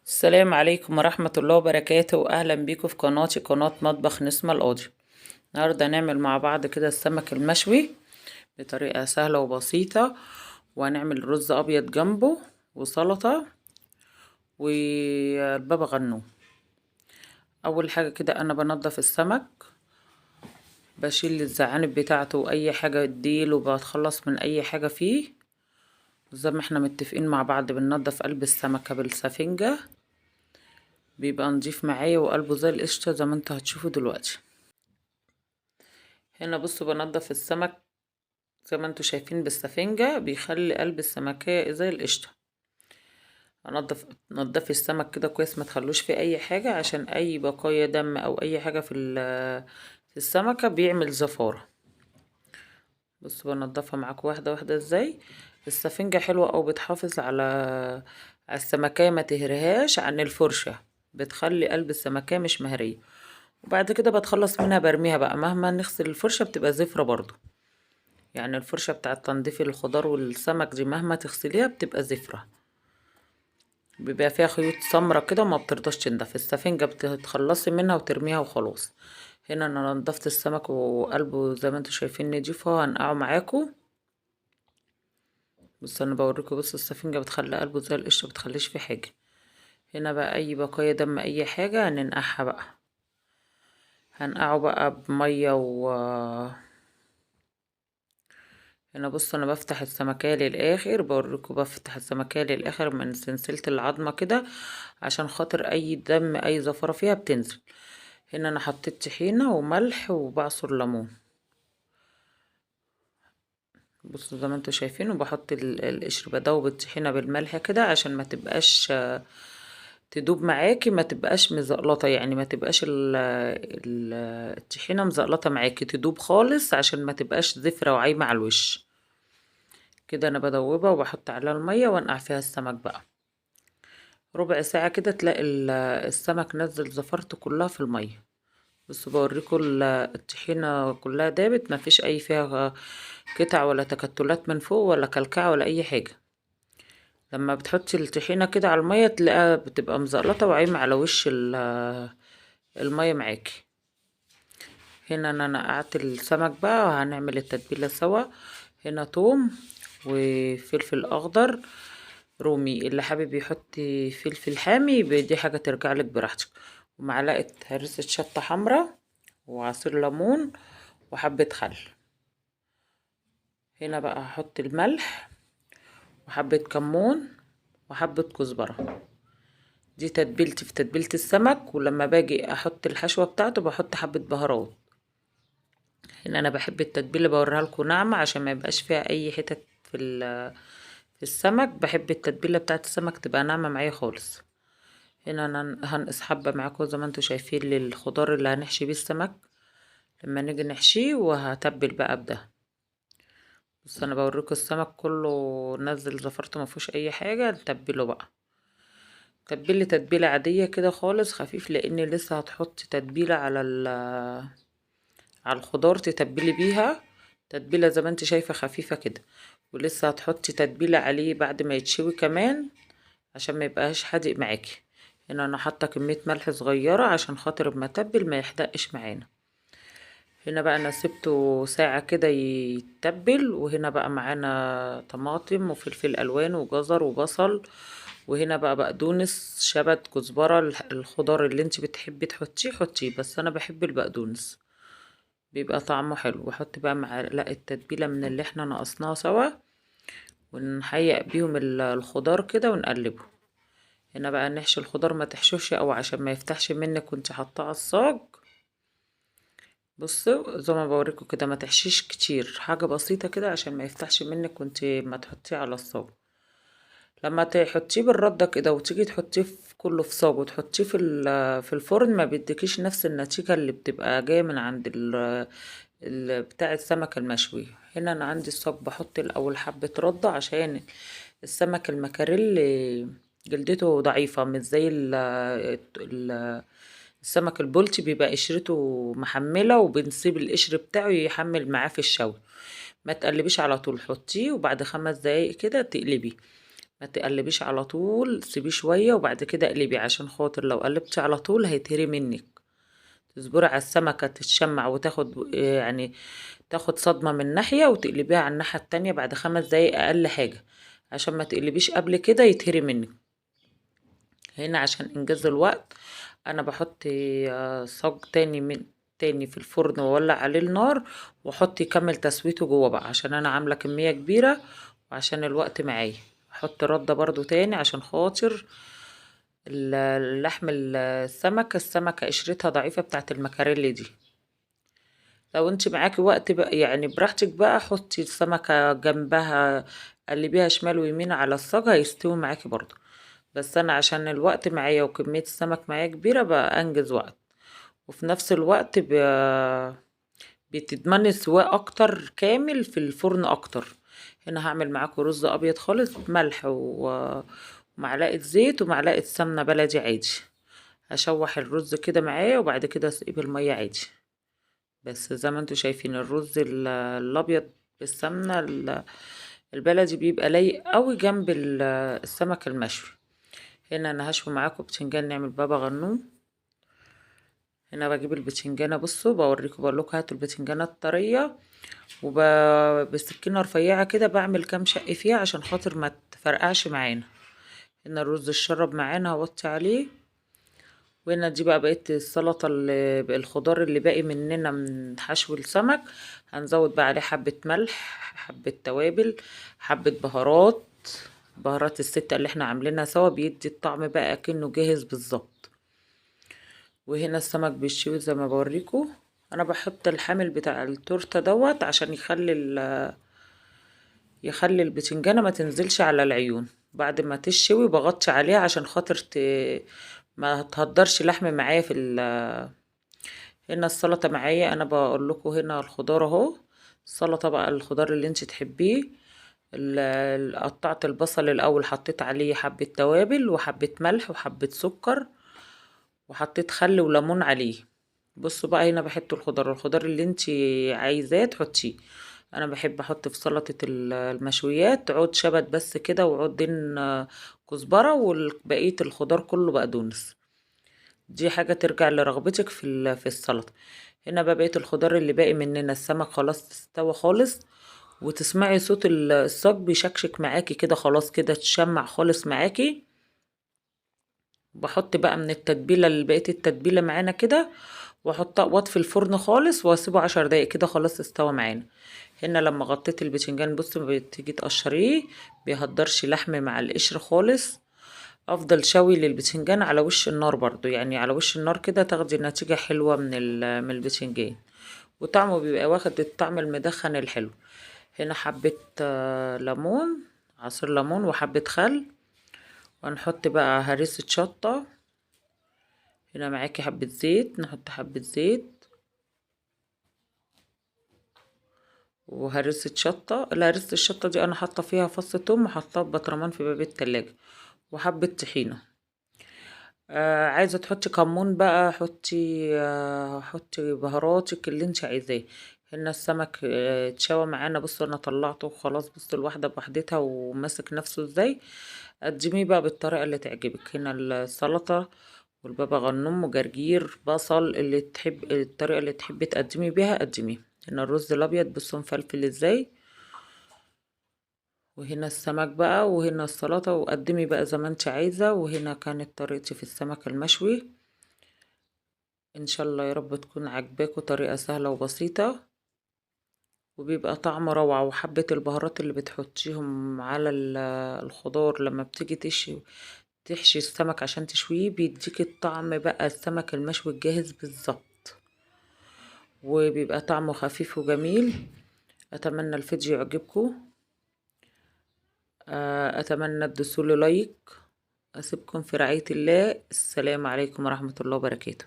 السلام عليكم ورحمة الله وبركاته، وأهلا بيكم في قناتي، قناة مطبخ نسمة القاضي. النهاردة هنعمل مع بعض كده السمك المشوي بطريقة سهلة وبسيطة، وهنعمل رز أبيض جنبه وسلطة والبابا غنوج. أول حاجة كده أنا بنضف السمك، بشيل الزعانف بتاعته وأي حاجة تديل، وبتخلص من أي حاجة فيه. زي ما احنا متفقين مع بعض بننضف قلب السمكة بالسفنجة، بيبقى نضيف معايا وقلبه زي القشطة زي ما انتوا هتشوفوا دلوقتي. هنا بصوا بنضف السمك زي ما انتوا شايفين بالسفنجة، بيخلي قلب السمكية زي القشطة. نضفي السمك كده كويس، ما تخلوش فيه اي حاجة، عشان اي بقايا دم او اي حاجة في السمكة بيعمل زفارة. بصوا بنضفها معاكم واحدة واحدة ازاي. السفنجة حلوة او بتحافظ على السمكية ما تهرهاش عن الفرشة، بتخلي قلب السمكية مش مهرية. وبعد كده بتخلص منها برميها بقى، مهما نغسل الفرشة بتبقى زفرة برضو، يعني الفرشة بتاعة تنظيف الخضار والسمك دي مهما تغسليها بتبقى زفرة، بيبقى فيها خيوط سمرة كده وما بترضاش تنضف. السفنجة بتتخلصي منها وترميها وخلاص. هنا انا نضفت السمك وقلبه زي ما انتوا شايفين نضيف اهو، هنقعه معاكم. بصوا انا بوريكم، بصوا السفنجة بتخلي قلبه زي القشطة، بتخليش فيه حاجة. هنا بقى اي بقايا دم اي حاجة هننقعها بقى، هنقعه بقى بمية. و هنا بصوا انا بفتح السمكية للاخر، بوريكم بفتح السمكية للاخر من سلسلة العظمة كده، عشان خاطر اي دم اي زفرة فيها بتنزل. هنا انا حطيت طحينة وملح وبعصر ليمون، بصوا زي ما انتوا شايفين. وبحط القشر، بدوب الطحينة بالملح كده عشان ما تبقاش تدوب معاكي، ما تبقاش مزقلطة، يعني ما تبقاش الطحينة مزقلطة معاكي، تدوب خالص عشان ما تبقاش زفرة وعايمة على الوش كده. انا بدوبها وبحط عليها المية وانقع فيها السمك بقى ربع ساعة كده، تلاقي السمك نزل زفرته كلها في المية. بصوا بوريكم الطحينة كلها دابت، ما فيش اي فيها قطع ولا تكتلات من فوق ولا كلكعة ولا اي حاجة. لما بتحطي الطحينة كده على المية تلاقيها بتبقى مزقلطة وعايمة على وش المية معاكي. هنا انا نقعت السمك بقى وهنعمل التتبيلة سوا. هنا توم وفلفل اخضر رومي، اللي حابب يحط فلفل حامي دي حاجة ترجع لك براحتك، ومعلقة هرسة شطة حمراء وعصير ليمون وحبة خل. هنا بقى هحط الملح وحبة كمون وحبة كزبرة. دي تتبيلتي في تتبيلة السمك. ولما باجي احط الحشوة بتاعته بحط حبة بهارات. هنا انا بحب التتبيلة بوريها لكم ناعمة عشان ما يبقاش فيها اي حتت في السمك، بحب التتبيلة بتاعت السمك تبقى ناعمة معايا خالص. هنا انا هنقص حبة معاكم زي ما انتوا شايفين للخضار اللي هنحشي بيه السمك لما نيجي نحشيه، وهتبل بقى بده. بص انا بوريكم السمك كله نزل زفرته ما فيهوش اي حاجه، نتبله بقى. تتبيله تتبيله عاديه كده خالص خفيف، لان لسه هتحط تتبيله على الخضار تتبلي بيها تتبيله زي ما انت شايفه خفيفه كده، ولسه هتحطي تتبيله عليه بعد ما يتشوي كمان عشان ما يبقاش حادق معاكي. هنا انا حاطه كميه ملح صغيره عشان خاطر اما اتبل ما يحدقش معانا. هنا بقى انا سبته ساعه كده يتبل. وهنا بقى معانا طماطم وفلفل الوان وجزر وبصل، وهنا بقى بقدونس شبت كزبره، الخضار اللي انت بتحبي تحطيه حطيه، بس انا بحب البقدونس بيبقى طعمه حلو. واحط بقى معلقه تتبيله من اللي احنا نقصناها سوا، ونحيق بيهم الخضار كده ونقلبه. هنا بقى نحشي الخضار، ما تحشوش او عشان ما يفتحش منك وانت حاطاه على الصاج. بصوا زي ما بوريكم كده، ما تحشيش كتير، حاجه بسيطه كده عشان ما يفتحش منك وانت ما تحطيه على الصاج. لما تحطيه بالرده كده وتيجي تحطيه في كله في صاج وتحطيه في الفرن، ما بيديكيش نفس النتيجه اللي بتبقى جايه من عند بتاع السمك المشوي. هنا انا عندي الصاج بحط الاول حبه رده عشان السمك المكاريل جلدته ضعيفه، مش زي السمك البلطي بيبقى قشرته محمله وبنسيب القشر بتاعه يحمل معاه في الشوي. ما تقلبيش على طول، حطيه وبعد 5 دقايق كده تقلبي. ما تقلبيش على طول، سيبيه شوية وبعد كده اقلبي، عشان خاطر لو قلبتي على طول هيتهري منك. تصبري على السمكة تتشمع وتاخد يعني تاخد صدمة من ناحية، وتقلبيها على الناحية التانية بعد 5 دقايق اقل حاجة، عشان ما تقلبيش قبل كده يتهري منك. هنا عشان انجاز الوقت انا بحط صاج تاني من تاني في الفرن واولع عليه النار، واحط يكمل تسويته جوه بقى، عشان انا عامله كمية كبيرة وعشان الوقت معايا. احط رده برضو تاني عشان خاطر اللحم السمكة، السمكة قشرتها ضعيفة بتاعت المكاريلي دي. لو انت معاكي وقت بقى يعني براحتك بقى، حطي السمكة جنبها، قلبيها شمال ويمين على الصاج، هيستوي معاكي برضو. بس انا عشان الوقت معايا وكمية السمك معايا كبيرة بقى انجز وقت، وفي نفس الوقت بتضمني سواء اكتر كامل في الفرن اكتر. هنا هعمل معاكم رز ابيض خالص، ملح ومعلقة زيت ومعلقة سمنة بلدي عادي. هشوح الرز كده معايا وبعد كده اسقيه بالمية عادي. بس زي ما انتوا شايفين الرز الابيض بالسمنة البلدي بيبقى لايق قوي جنب السمك المشوي. هنا انا هشوي معاكم بتنجان، نعمل بابا غنوج. هنا بجيب البتنجانه، بصوا بوريكم، بقول لكم هاتوا البتنجانه الطريه، وبسكينه رفيعة كده بعمل كام شق فيها عشان خاطر ما تفرقعش معانا. هنا الرز اتشرب معانا، هوطي عليه. وهنا دي بقى بقية السلطة الخضار اللي باقي مننا من حشو السمك، هنزود بقى عليه حبه ملح، حبه توابل، حبه بهارات، بهارات الستة اللي احنا عاملينها سوا، بيدي الطعم بقى كأنه جاهز بالظبط. وهنا السمك بيشوي زي ما بوريكم. انا بحط الحامل بتاع التورتة دوت عشان يخلي البتنجانه ما تنزلش على العيون. بعد ما تشوي بغطي عليها عشان خاطر ما تهدرش لحم معايا في هنا السلطة معايا، انا بقول لكم هنا الخضار اهو، السلطة بقى الخضار اللي انت تحبيه. قطعت البصل الاول، حطيت عليه حبه توابل وحبه ملح وحبه سكر، وحطيت خل وليمون عليه. بصوا بقى هنا بحط الخضار، الخضار اللي انت عايزاه تحطيه. انا بحب احط في سلطة المشويات عود شبت بس كده، وعودين كزبره، وبقية الخضار كله بقدونس. دي حاجة ترجع لرغبتك في السلطة. هنا بقى بقية الخضار اللي باقي مننا، السمك خلاص استوى خالص، وتسمعي صوت الصاج بيشكشك معاكي كده، خلاص كده اتشمع خالص معاكي. بحط بقى من التتبيله اللي بقية التتبيله معانا كده، واحطها واطفي الفرن خالص واسيبه 10 دقايق كده، خلاص استوى معانا. هنا لما غطيت البتنجان بصوا بتيجي تقشريه بيهدرش لحم مع القشر خالص. افضل شوي للبتنجان على وش النار برضو، يعني على وش النار كده تاخدي نتيجة حلوة من البتنجان، وطعمه بيبقى واخد الطعم المدخن الحلو. هنا حبه ليمون، عصير ليمون وحبه خل، وهنحط بقى هريسه شطه. هنا معاكي حبه زيت، نحط حبه زيت وهريسه شطه. الهريسه الشطه دي انا حاطه فيها فص توم وحاطاه بطرمان في باب التلاجة، وحبه طحينه. عايزه تحطي كمون بقى حطي بهاراتك اللي انت عايزاه. هنا السمك اتشوى معانا، بصوا انا طلعته خلاص، بصوا الواحدة بوحدتها وماسك نفسه ازاي. قدميه بقى بالطريقة اللي تعجبك. هنا السلطة والبابا غنوم وجرجير بصل، اللي تحب الطريقة اللي تحبي تقدمي بيها قدميها. هنا الرز الابيض بصوا مفلفل ازاي، وهنا السمك بقى، وهنا السلطة، وقدمي بقى زي ما انت عايزه. وهنا كانت طريقتي في السمك المشوي. ان شاء الله يا رب تكون عجباكم، طريقه سهلة وبسيطة وبيبقى طعمه روعه. وحبه البهارات اللي بتحطيهم على الخضار لما بتيجي تحشي السمك عشان تشويه، بيديك الطعم بقى السمك المشوي الجاهز بالظبط، وبيبقى طعمه خفيف وجميل. اتمنى الفيديو يعجبكم، اتمنى تدوسولي لايك. اسيبكم في رعاية الله. السلام عليكم ورحمة الله وبركاته.